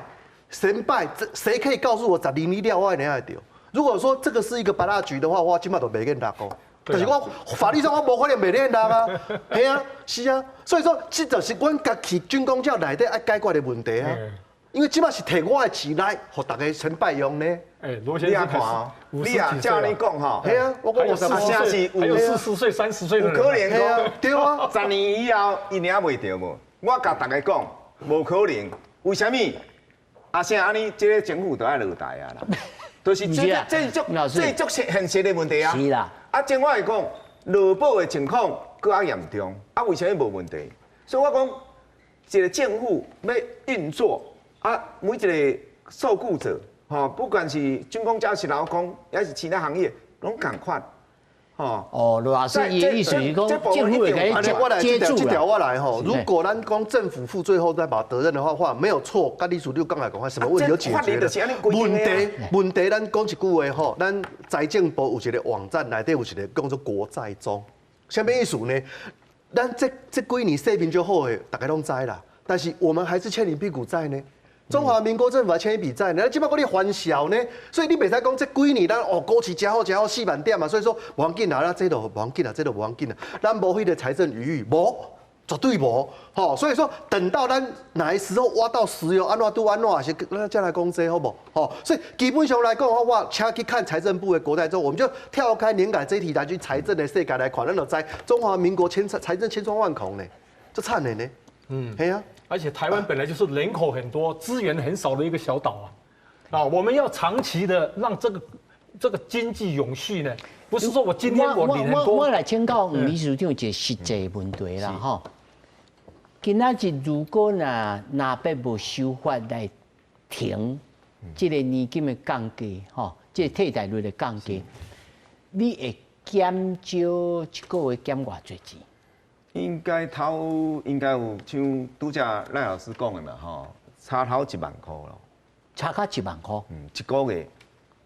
先拜，這誰可以告訴我12年了我會領會著？如果說這個是一個芭樂局的話，我這馬就袂免納哦。但是我法律上我無可能袂免納啊，係啊，是啊，所以說這就是阮家己軍公教內底愛解決的問題啊。因為這馬是提我的錢來，予大家先拜用呢。羅先生你啊，你啊，照你講吼，係啊，我講50歲，還有40歲、30歲，有可能講，對啊，10年以後伊領袂著無？我共大家講，無可能。為啥物？阿成按呢，這個政府就愛落台啊啦。就是這足這足現實的問題啊。是啦。啊，正我會講，勞保的情況閣較嚴重，啊，為啥物無問題？所以我講。一个政府欲运作啊，每一个受雇者，吼，不管是军公教是劳工，抑是其他行业，攏仝款。哦，哦，罗老师伊的意思是讲，政府会共你接住。這條我來吼，如果咱講政府負最後再把責任的話，沒有錯。佮理事長剛才講，什麼問題都解決了。問題，咱講一句話吼，咱財政部有一個網站內底有一個叫做國債中，啥物意思呢？咱這幾年世民就好的，大家攏知啦。但是我們還是欠一屁股債呢。中華民國政府還欠一筆債呢，這擺閣咧還息呢，所以你袂使講這幾年咱哦股市誠好誠好4萬點嘛，所以說無要緊啦，這都無要緊啦，這都無要緊啦，咱無彼個財政餘裕，無，絕對無，吼，所以說等到咱哪時候挖到石油，按怎拄按怎，是咱再來講這好無？吼，所以基本上來講，我請去看財政部的國債之後，我們就跳開年改這題來去財政的世界來看，咱就知中華民國千財政千瘡萬孔呢，足慘的呢，嗯，係啊。而且台灣本來就是人口很多、資源很少的一個小島啊，啊，我們要長期的讓這個經濟永續呢，不是說我今天我領很多。我來請教黃理事長一個實際問題啦，吼。今仔日如果若欲無修法來停這個年金的降價，吼，這個替代率的降價，你會減少一個月減偌濟錢？應該頭應該有像拄才賴老師講的嘛，吼，差頭1萬塊咯，差較1萬塊，嗯，一個月，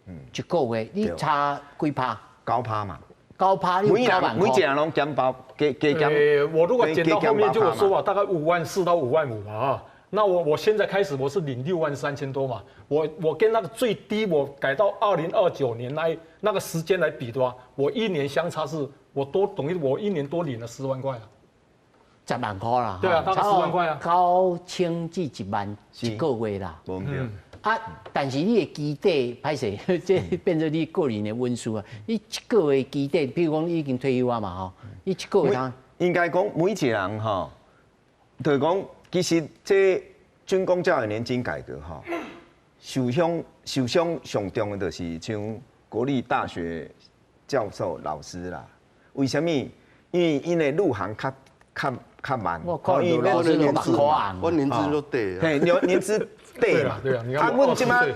嗯，一個月你差幾趴？9趴嘛。9趴，每人每一個人攏減包，加加減。我如果減到後面就我說嘛，大概5萬4到5萬5嘛啊。那我現在開始我是領6萬3千多嘛，我跟那個最低我改到2029年那個時間來比的話，我一年相差是，我多等於我一年多領了10萬塊啊。 10萬塊啦，對啊，大概十萬塊啊，9000至1萬一個月啦。啊，但是你的基底歹勢，這變做你個人的隱私啊。你一個月基底，比如講你已經退休啊嘛吼，你一個月通應該講每一個人吼，就是講其實這軍公教的年金改革吼，受傷上重的就是像國立大學教授老師啦。為啥物？因為𪜶的入行較慢，我看老師都6塊我年資都短。嘿，年資短嘛。啊，阮這擺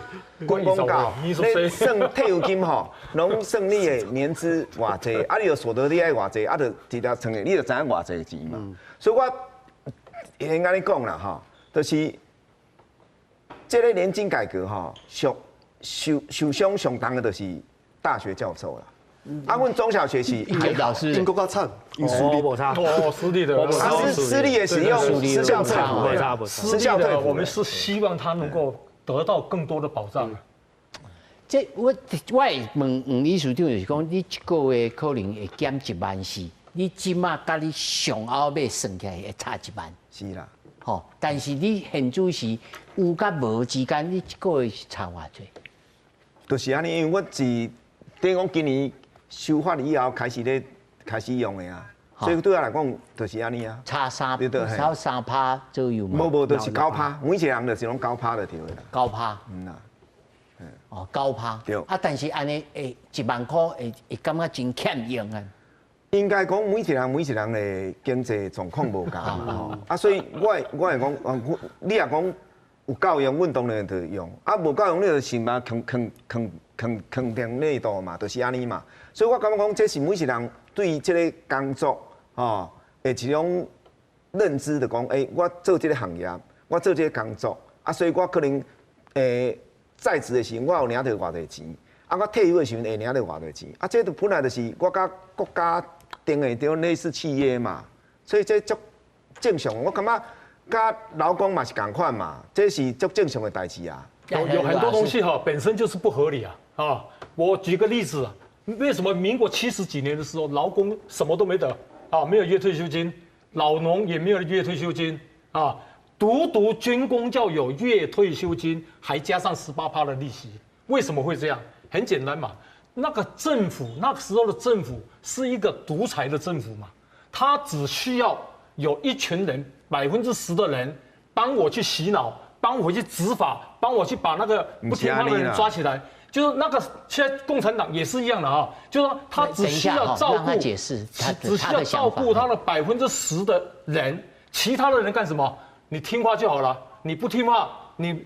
軍公教，咧算退休金吼，攏算你的年資偌濟，啊，你著所得你愛偌濟，啊，就直接算的，你就知影偌濟錢嘛。所以我會按呢講啦吼，就是這個年金改革吼，上受傷上重的就是大學教授啦。啊，阮中小學是老師，英國較慘，私立無差，哦，私立的，私立也是用私校退伍，私立的，我們是希望他能夠得到更多的保障。這我會問黃理事長，就是講，你一個月可能會減1萬4，你這馬佮你上後尾算起來會差1萬。是啦，吼，但是你現主時有佮無之間，你一個月是差偌濟？就是按呢，因為我是等於講今年修法以後開始咧開始用的啊，所以對我來講就是按呢啊。差3趴左右嘛。無無，就是九趴，每一個人就是攏九趴就對啦。九趴。嗯啦。哦，九趴。對。啊，但是按呢會1萬塊會感覺真欠用啊。應該講每一個人每一個人的經濟狀況無仝吼，啊，所以我會講，你若講有夠用，阮當然就用；啊，無夠用，你就想辦法囥囥囥囥囥定內度嘛，就是按呢嘛。所以我感覺講，這是每一個人對這個工作吼的一種認知，就講，欸，我做這個行業，我做這個工作，啊，所以我可能在職的時陣，我有領著偌濟錢，啊，我退休的時陣會領著偌濟錢，啊，這就本來就是我佮國家訂的這種類似契約嘛，所以這足正常。我感覺佮勞工嘛是仝款嘛，這是足正常的代誌啊。有很多東西哈，本身就是不合理啊！啊，我舉個例子，為什麼民國70幾年的時候，勞工什麼都沒得啊，沒有月退休金，老農也沒有月退休金啊，獨獨軍公教有月退休金，還加上18趴的利息，為什麼會這樣？很簡單嘛，那個政府那個時候的政府是一個獨裁的政府嘛，他只需要有一群人，10%的人幫我去洗腦。幫我去執法，幫我去把那個不聽話的人抓起來，就是那個現在共產黨也是一樣的啊，就是說他只需要照顧，只需要照顧他的10%的人，其他的人幹什麼？你聽話就好了，你不聽話，你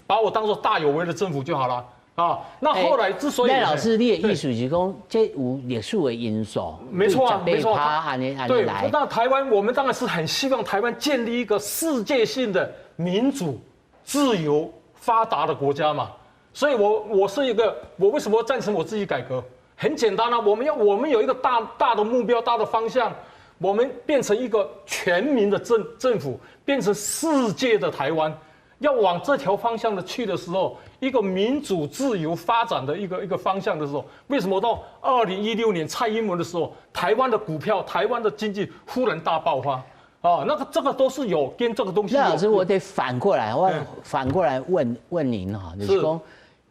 把我當做大有為的政府就好了啊。那後來之所以賴老師，你的意思是講，這有歷史的因素，沒錯啊，沒錯。對，那台灣我們當然是很希望台灣建立一個世界性的民主、自由、發達的國家嘛。所以我是一個，我為什麼贊成我自己改革？很簡單啊，我們有一個大大的目標、大的方向，我們變成一個全民的政府，變成世界的台灣，要往這條方向的去的時候，一個民主自由發展的一個方向的時候，為什麼到2016年蔡英文的時候，台灣的股票、台灣的經濟忽然大爆發？啊，那個這個都是有跟這個東西。賴老師，我得反過來，我反過來問問您哈，就是講。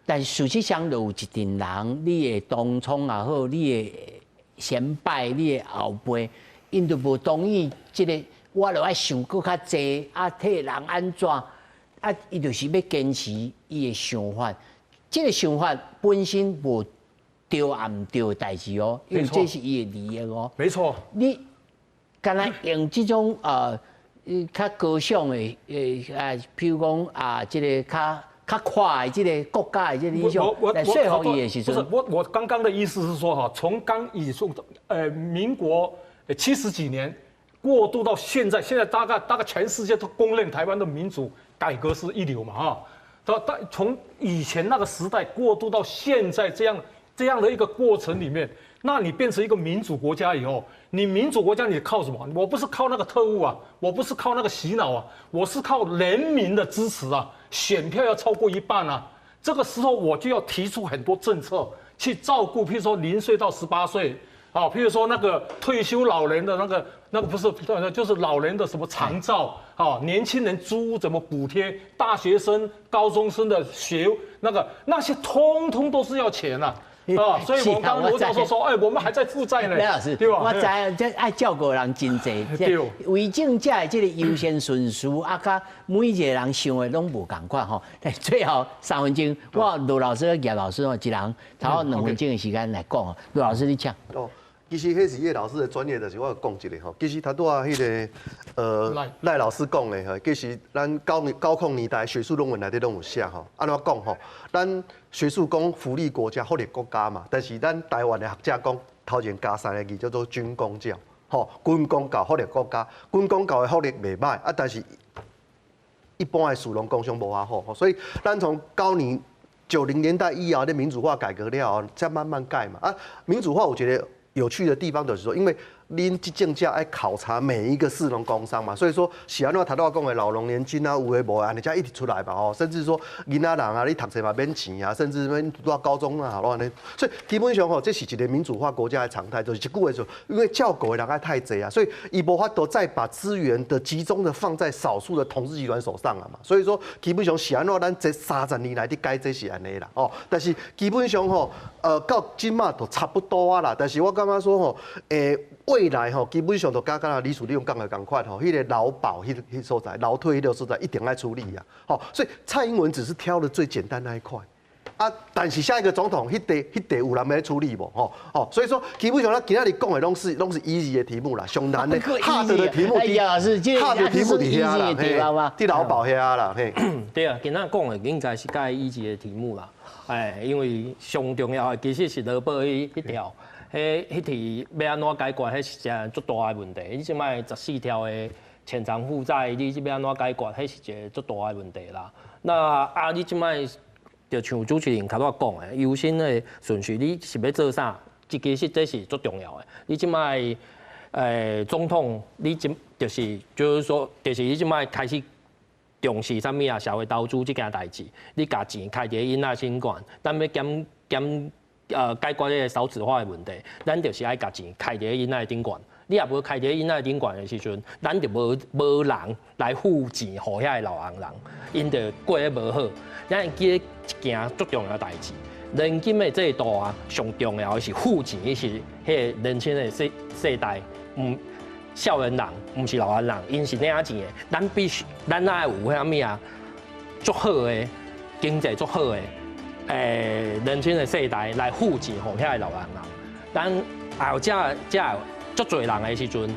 但事實上，就有一陣人，你的同窗也好，你的先輩、你的後輩，𪜶就無同意這個，我就愛想閣較濟，啊，替人按怎，啊，伊就是欲堅持伊的想法。這個想法本身無對抑毋對的代誌哦，因為這是伊的利益哦。沒錯。你敢若用這種較高尚的啊，譬如講啊，這個較快這個國家的這個理想來說服伊的時陣，不是我剛剛的意思是說哈，從剛以說民國七十幾年過渡到現在，現在大概全世界都公認台灣的民主改革是一流嘛哈。到從以前那個時代過渡到現在這樣的一個過程裡面，那你變成一個民主國家以後，你民主國家你靠什麼？我不是靠那個特務啊，我不是靠那個洗腦啊，我是靠人民的支持啊，選票要超過一半啊。這個時候我就要提出很多政策去照顧，譬如說0歲到18歲，啊，譬如說那個退休老人的那個不是，就是老人的什麼長照啊，年輕人租屋怎麼補貼，大學生、高中生的學那個那些通通都是要錢啊。啊，所以我剛剛羅教授說，哎，我們還在負債呢。賴老師，對吧？我知，這愛照顧人真濟，為政者的這個優先順序啊，佮每一個人想的攏無仝款吼。但最後3分鐘，我盧老師、葉老師哦，一人差不多2分鐘的時間來講。盧老師，你請。哦，其實彼是葉老師的專業，就是我講一下吼。其實頭拄仔彼個賴老師講的吼，其實咱90年代學術論文內底攏有寫吼。按怎講吼？咱學術講福利國家、福利國家嘛，但是咱台灣的學者講頭前加三個字叫做軍公教，吼，軍公教福利國家，軍公教的福利袂䆀啊，但是一般的士農工商無遐好，所以咱從90年代以後的民主化改革了後，才慢慢改嘛。啊，民主化我覺得有趣的地方就是說，因為恁執政者愛考察每一個士農工商嘛，所以說是按怎頭拄仔講的老農年金啊，有的無的，按呢才一直出來嘛吼，甚至說囡仔人啊，你讀冊嘛免錢啊，甚至免讀到高中啊，攏按呢。所以基本上吼，這是一個民主化國家的常態，就是一句話說，因為照顧的人愛太濟啊，所以伊無法度再把資源的集中的放在少數的統治集團手上啊嘛。所以說基本上是按怎咱這30年來佇改這是按呢啦，哦，但是基本上吼，到這馬都差不多啊啦。但是我感覺說吼，未來吼，基本上就佮敢若李署長講的仝款吼，彼個勞保彼所在，勞退彼個所在一定愛處理啊，吼，所以蔡英文只是挑了最簡單那一塊，啊，但是下一個總統，彼塊有人欲處理無？吼吼，所以說基本上咱今仔日講的攏是 easy 的題目啦，上難的 hard 的題目，hard 的題目佇遐啦，嘿，佇勞保遐啦，嘿。對啊，今仔講的應該是較 easy 的題目啦，哎，因為上重要的其實是勞保彼條。彼題欲按怎解決？彼是一個足大的問題。你這擺14條的潛藏負債，你這欲按怎解決？彼是一個足大的問題啦。那啊，你這擺就像主持人頭拄仔講的，優先的順序，你是欲做啥？這其實這是足重要的。你這擺總統，你這就是說，就是你這擺開始重視啥物啊？社會投資這件代誌，你共錢開佇囡仔身懸，咱欲減減。解決這個少子化的問題，咱就是愛共錢開佇囡仔頂懸。你若無開佇囡仔頂懸的時陣，咱就無人來付錢予遐个老翁人，𪜶就過得無好。咱會記得一件足重要的代誌，年金的制度啊，上重要的是付錢的是彼個年輕的世代，毋少年人，毋是老翁人，𪜶是領錢的。咱必須，咱愛有啥物啊？足好的經濟足好的。年輕的世代來付錢予遐个老人人，咱後才才足濟人的時陣。